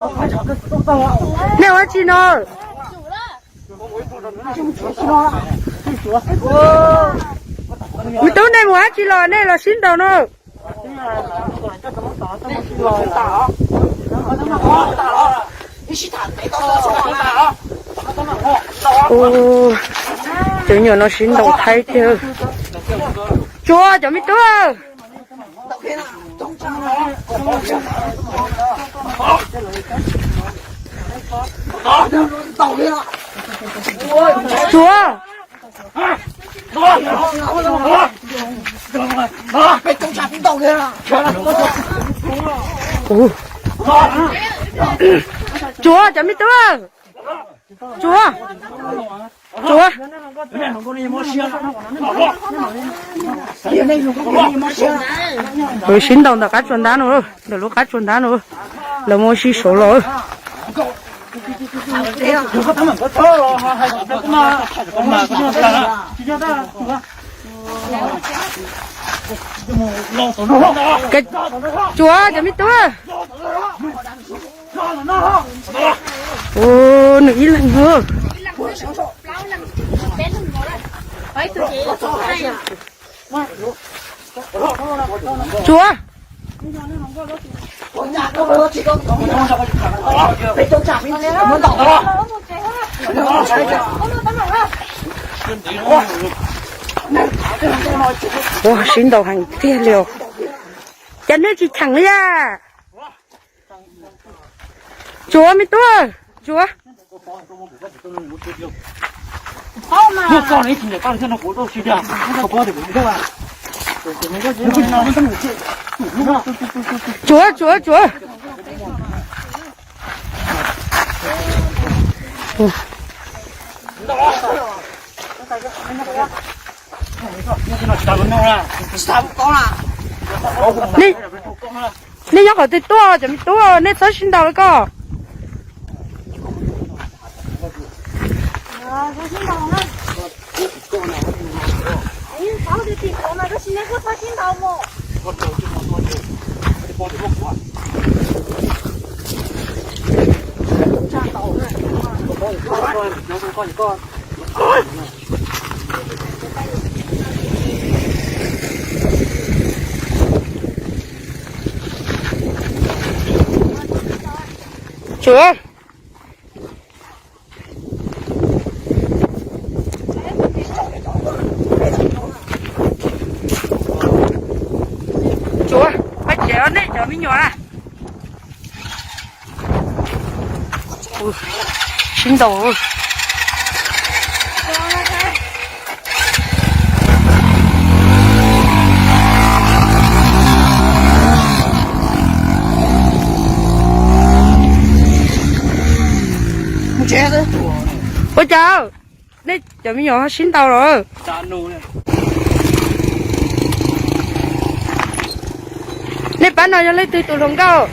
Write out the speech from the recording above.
Nej ua dab tsi no? Me tub, nej mus dab tsi los, nej los sib ntaus no? Cov me nyuam no sib ntaus thaib tiag. Tsuav, cov me tub. Tsuav. Tsuav, cov me tub. Tsuav. Tsuav. Sib ntaus ntawm qab tsuas ntab no, ntawm lub qab tsuas ntab no, lawv muaj sib saud los. Tsuav, cov me tub. Ua, nws ib leeg. Tsuav. Ua, sib ntaus heev tiag li os. Cas nej tsis cheem li a? Tsuav, me tub, tsuav. Tsuav, tsuav, tsuav. Nej nyob qhov twg tuaj, cov me tub, nej txhob sib ntaus li ko. Tsuav. Tsuav, pab tsev nej cov me nyuam na. Sib ntaus. Ua cas nej cov me nyuam ho sib ntaus los? Nej pab no yog leej twg tus hluas nkauj?